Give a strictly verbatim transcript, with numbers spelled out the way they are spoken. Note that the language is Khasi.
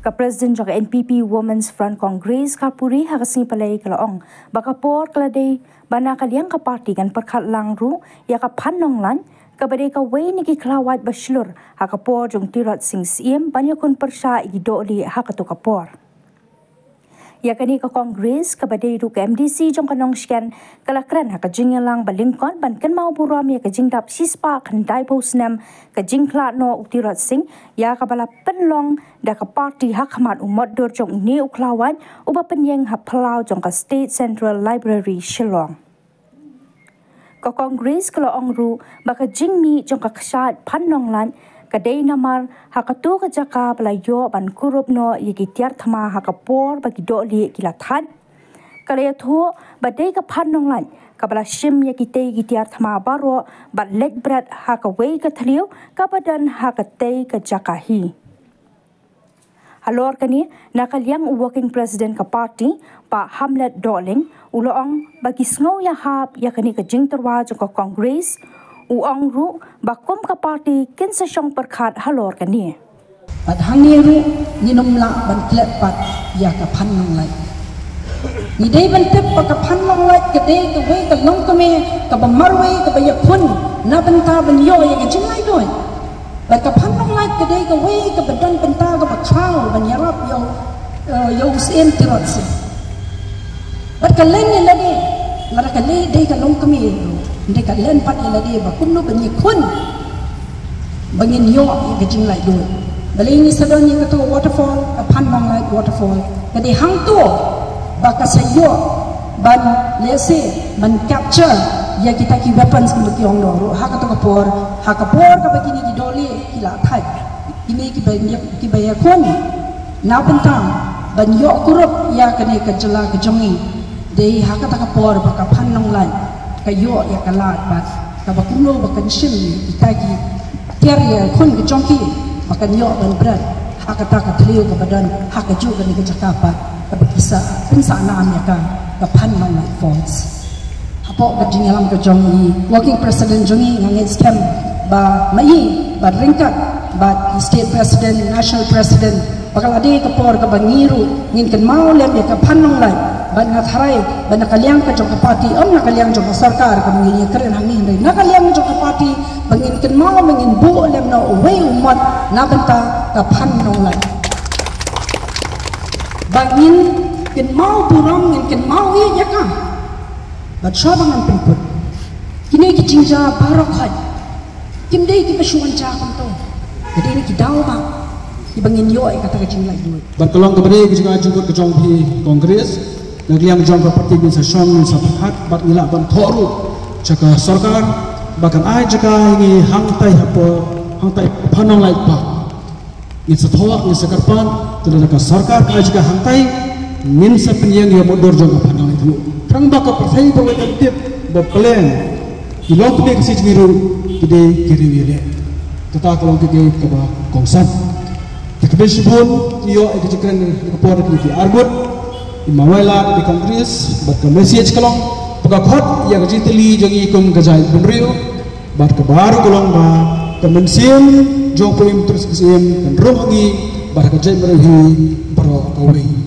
Ka President jong ka N P P Women's Front Congress Kharpuri ha ka sngi Palei ka la ong ba ka por ka la dei ba na ka liang ka party kan pyrkhat lang ruh ïa ka phan nonglait kaba dei kawei na ki khlawait ba shlur ha ka por jong Tirot Sing Syiem ban ïakhun pyrshah ïa ki dohlieh ha kato ka por. Ïa kane ka Congress kaba dei ruh ka M D C jong ka Nongshken ka la kren ha ka jingïalang ba lyngkot ban kynmaw burom ïa ka jingdap shispah khyndaiphew snem ka jingkhlad noh u Tirot Sing, ïa kaba la pynlong da ka party ha khmat u motdur jong une u khlawait uba pynïeng ha phyllaw jong ka State Central Library Shillong. Ka Congress ka la ong ruh ba ka jingmih jong ka kshaid phan nonglait ka dei namar ha kato ka jaka ba la ïoh ban kurup noh ïa ki tiar thma ha ka por ba ki dohlieh ki la thait. Ka la ïathuh ba dei ka phan nonglait kaba la shim ïa kitei ki tiar thma baroh bad leit bret ha kawei ka thliew kaba don ha katei ka jaka hi. Halor kane, na ka liang u Working President ka party, Bah Hamlet Dohling, u la ong ba ki sngew ïahap ïa kane ka jingtyrwa jong ka Congress, u ong ruh ba kum ka party kin sa shong pyrkhat halor kane. Bad hangne ruh ngin ym lah ban klet pat ïa ka phan nonglait. Ngi dei ban tip ba ka phan nonglait ka dei kawei ka longkmie kaba marwei kaba ïakhun na bynta ban ïoh ïa ka jinglaitluid. Bad ka phan nonglait ka dei kawei kaba don bynta kaba khraw ban ïarap ïa u, eh, ïa u Syiem Tirot Sing. Bad ka len ïa lade, lada ka leh dei ka longkmie ruh, hynrei ka len pat ïa lade ba kumno ban ïakhun ba ngin ïoh ïa ka jinglaitluid. Balei ngi sa don ïa kato waterfall, ka phan nonglait waterfall? Ka dei hangto ba ka sa ïoh ban lehse ban capture ïa kita ki weapons kumba ki ong noh ruh ha kato ka por, ha ka por kaba kine ki dohlieh ki la thait, kine kiba, kiba ïakhun na bynta ban ïoh kurup ïa kane ka jylla ka jong ngi. Dei ha kata ka por ba ka phan nonglait ka ïoh ïa ka lad bad kaba kumno ba kan shim ïa kita ki tiar ïakhun ka jong ki ba kan ïoh ban bret ha kata ka thliew kaba don ha kajuh kane ka jaka pat kaba ki sa pynsah nam ïa ka, ka phan nonglait falls. Hapoh ka jingïalam ka jong i Working President jong i, nga ngeit skhem ba ma i bad ryngkat bad i State President, National President, ba ka la dei ka por kaba ngi ruh ngin kynmaw lem ïa ka phan nonglait. Bad nga tharai ba na ka liang ka jong ka party, ym na ka liang jong ka sorkar kaba ngi ïakren hangne, hynrei na ka liang jong ka party ba ngin kynmaw, ba ngin buh lem noh uwei u mot na bynta ka phan nonglait. Ba ngin kynmaw burom, ngin kynmaw ïeit ïa ka. Bad shuwa ba ngan pynkut, kine ki jingjia baroh khoit kim dei kiba shu wan jia kumto. Ka dei na ki daw ba kiba ngin ïoh ïa kata ka jinglaitluid. Bad ka long kaba dei ka jingïaid jingkut ka jong phi Congress, na ka liang jong ka party ngin sa shong, ngin sa pyrkhat bad ngi lah ban thoh ruh sha ka sorkar ba kan ai jaka ïa ngi hangtai hapoh, hangtai phan nonglait park. Ngin sa thoh, ngin sa kyrpad, te lada ka sorkar ka ai jaka hangtai, ngin sa pynïeng ïa u motdur jong ka phan nonglait ruh. Tang ba ka pyrthei baroh kan tip ba plan ki longkmie Khasi jong ngi ruh ki dei ki riew ïaleh. Kata ka long kaei kaba kongsan. Te khublei shibun, ïoh ïa ka jingkren ka por ka ar ngut. I Mawei Lad, i Congress, bad ka message ka long ba ka khot ïa ka jingtylli jong ngi kum ka jaitbynriew. Bad kaba ar ka long ba ka mynsiem jong u Prime Minister Syiem kan rung ha ngi bad ha ka jaitbynriew hi baroh kawei.